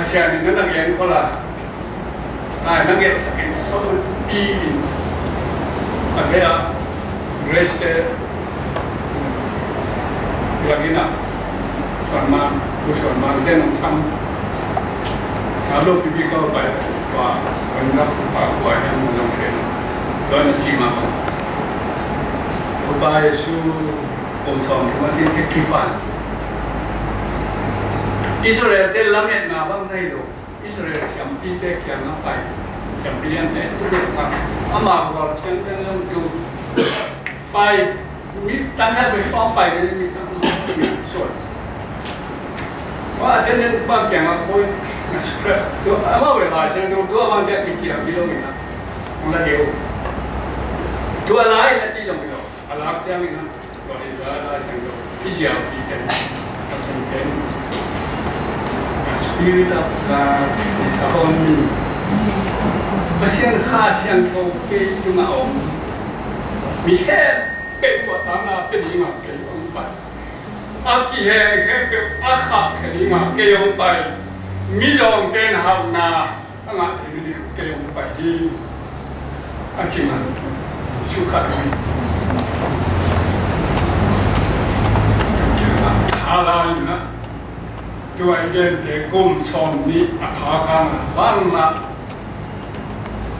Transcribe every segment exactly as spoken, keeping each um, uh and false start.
Sian in na gen khol a, ai na gen sakin so pi in a vei a Grace te lagin a Suan Man, Pu Suan Man te nong sam a lo pipi kau pai pa wan na pa kua hian nong khen lo na ci ma. Pu Pa Jesu kum sawm thum a tin te kipan Israel te lametna bang nei lo. Israel siampite kiangah pai, siampi liante tu deuh kha ama khual ciangciang lam tu pai, mi tangkhat pai pawng pai ve mi tangkhat pai sual. Wa a tenen bang kiangah koi na sukra tu ama ve lai siang tu tu abang kiang kiciang mi lo mi na. Ong la deuh tu a lai na ci lo mi lo. A lak ciangin a, tua hi za Lai Siangtho i ziapi ten, Pasian ten, a Spirit of God is upon me. Pasian Kha Siangtho kei tungah a om. Mi khempeuh tua tangna pe dingah kei hong pai. A kihen khempeuh a khahkhia dingah kei hong pai. Mizawngte in hauhna a ngah theih nading kei hong pai hi. A ci man Jesu khat hi. Thalai na tua i gente kum sawm nih a pha khan a bang na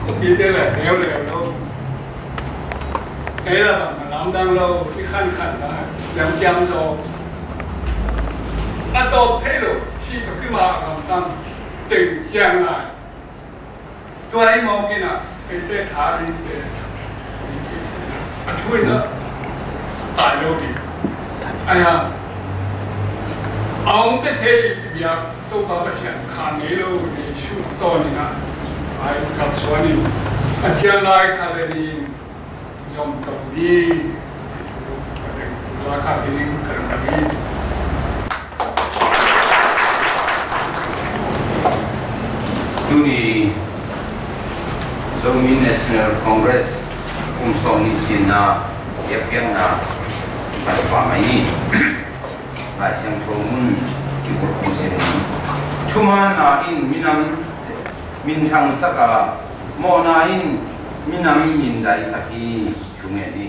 kum i te le leu leu lo. Ei la bang na lamdang lo i khan khan na lam kiam zo. A tawp thei lo si to ki ma lamdang teng ciang lai. Tua hi mawk in a, eite tha dingte a thu in a tai lo ding. Ai ha, a hong pe thei biak Topa Pasian kha nei lo Jesu tawn in a, ai kalsuan in a ciang lai kha le ni zom to ni. Tua kha kinin kal kha ni. Tuni Zomi National Congress kum sawm nih cinna biakpiakna i phat pah mai hi. Lai Siangtho mun kibulh kong sin. Thumanna in minam minthangsak a, mawhna in minam mindaisak hi. Thungen hi.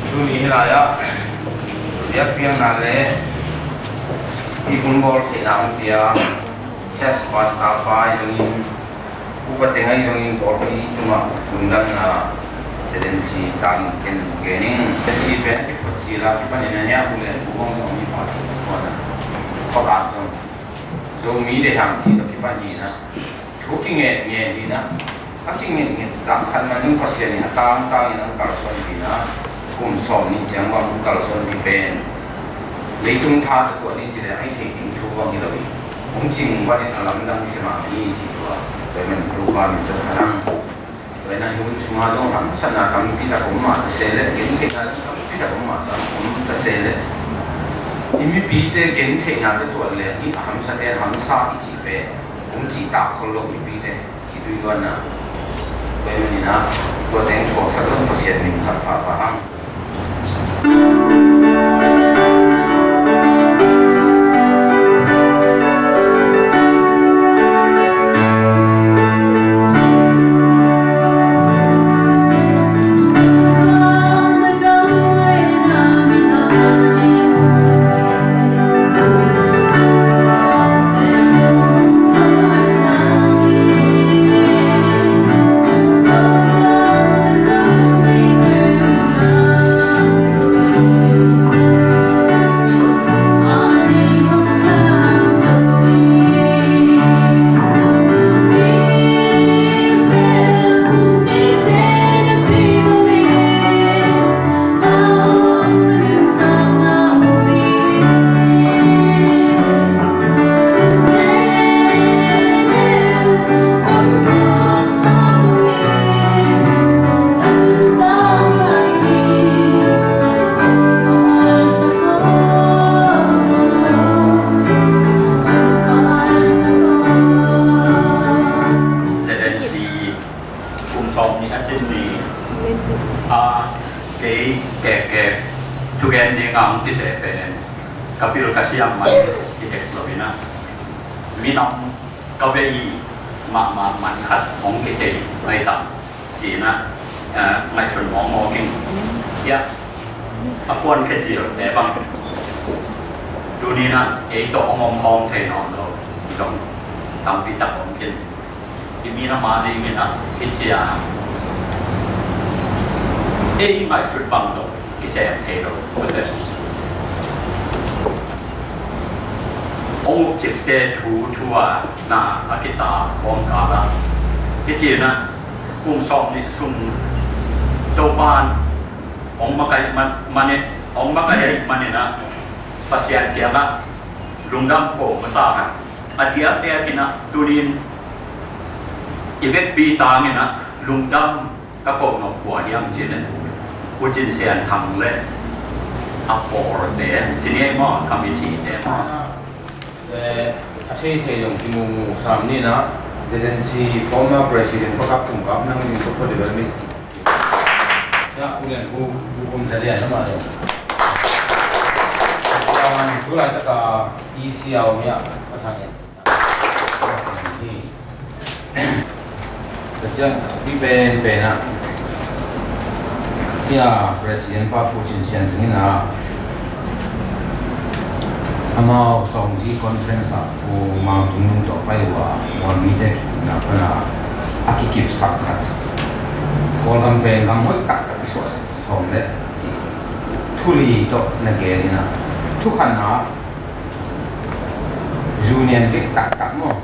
Tuni hi lai-ah biakpiakna le i hun bawl theihna hong pia Church Pastor pa i dongin upa teng ahi zongin pawlpi tungah lungdamna tendency tangin ken gen ing. Tendency pen kipat cil a kipanin a hia u le u hong zong mi pa cil kuan a kawt a zong Zomi le hiam cil a kipan hi na. Thu kingetnget hi na. A kingetnget zang khat man in Pasian in a tangtangin ang kalsuan hi na. Kum sawm nih ciang bang kalsuan hi pen leitung tha tawh tuah ni ci le ai thei ding thu bang hi lo hi. Hong cing vanin a lamdang hi mah hi ci tua. Tua hi man Topa min zong ka nang. Tua hi na hi hun sungah zong hamsatna tampi tak om mah ta se le, gentheihna tampi tak om mah ta se le, i mipite gentheihna te tuat le hi a hamsate hamsa i cih pen hong cih tak khol lo mipite. Ci tui luanna. Tua hi manin ah tua teng thuaksak zong Pasian min sak pahpah hang. Gen ding a hong kiseh pen ka pil ka siam man kitek lo in ah, minam ka vei mahmah man khat hong kitei mai tam ci-in ah, eh, ngaihsun mawkmawk ing. Hiah a puan khe cil te bang tuni in ah ei tawh hong om khawm thei nawn lo zong tampi tak om khin. I min a mah dingin ah i cia, ei ngaihsut bang lo kisem thei lo. Hong uk cikte thu thu a na a kita kawmkal ah i cina kum sawm nih sung Topan hong makaih man, manin, hong makaih manin ah Pasian kiangah lungdam ko masa a, a diakdiakin ah tunin i vekpi tangin ah lungdam ka ko nop kua hiam cih leh U Cin Sian Thang le a pawlte, ci ni ei maw, committee te maw. Eh, a thei thei zong kimumu sam ni na, Zelensi former president pakap kum kap nang ding ko development. Ya, ulen ku, ku kum tadi ada mah dong. Yang tu lai taka isi au ya, pasang ya. Hi. Kacang, pi pen pen ah. Ya, President pa Pu Cin Sian Thang in ah, amau Taungzi conference ah Pu Mao Tung Lung tawh pai uh a, Mualmite na pana a kikipsak khat. Kawlgam pen gam hoih taktak i suahsak sawm le ci. Thu li tawh na gen in ah, thu khatna union dik taktak maw,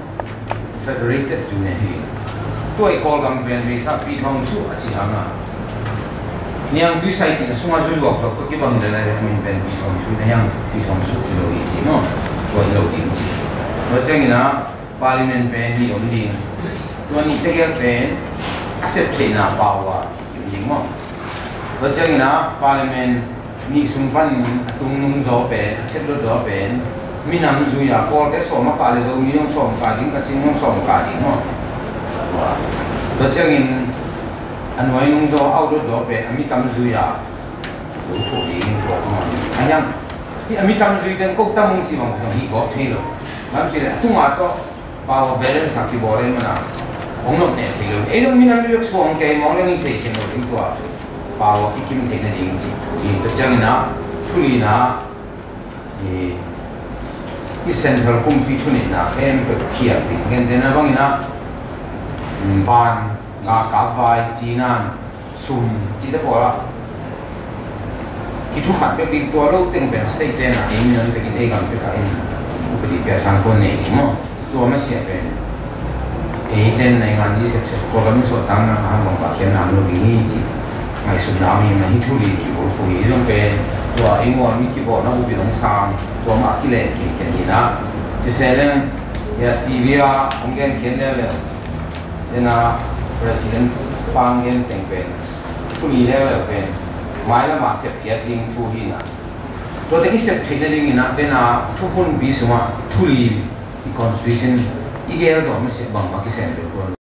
federated union hi. Tua i Kawlgam pen vei sa Pi Thawng Suh a ci hang a, Niangtui Saikhin a sungah zuzuak tawh ka kibang le lai a min pen Pi Thawng Suh na hiang, Pi Thawng Suh hi lo hi ci maw. Tua hi lo ding ci. Tua ciangin ah parliament pen nih om ding. Tua nih tegel pen a sep theihna pau a kim ding maw. Tua ciangin ah parliament nih sung panin a tungnung zaw pen, a thet lo zaw pen, minam zui a, Kawlte sawm a kah le Zomi zong sawm kah ding, Kachin zong sawm kah ding maw. Tua ciangin a nuai nung zaw, a ut lo zaw pen a mi tam zui a, lo khuh ding tua maw. A hiang, hi a mi tam zui ten ko tam hong ci bang zong hi gawp thei lo. Bang ci le a tunga tawh power balance a kibawl ei mana hong nop nek thei lo. Ei zong minam bek suang kei mawng leng i thei khen lo ding tua. Power kikim theihna ding ci. Hi tua ciangin ah thu lina, hi, i central kumpi thu nihna khempeuh khial ding. Gentehna bangin ah, ban, gakap vai, cinan, sum cihte pawl ah kithukhak bek ding, tua lo teng pen state ten ah ei minam bekin ei gam pek ah in upadi piathang kuan nei ding maw. Tua masiah pen ei ten naingan i sepsep Kawlgam i suahtakna a hang bang pah khiatna om lo ding hi ci. Ngaihsutna om hi, na hi thu li kibulphuh hi zong pen tua ei Mualmi kibawlna upin hong sang, tua mah kilen kinken hi na. Ci se leng, ya T V ah hong gen khiat leuleu. Dena President pang gen teng pen thu li leuleu pen mailam a sepkhiat ding thu hi na. Tua teng i sep theihna dingin ah dena thukhunpi sungah thu li i constitution i gel tawh masiah bangmah kisem deuh tuan.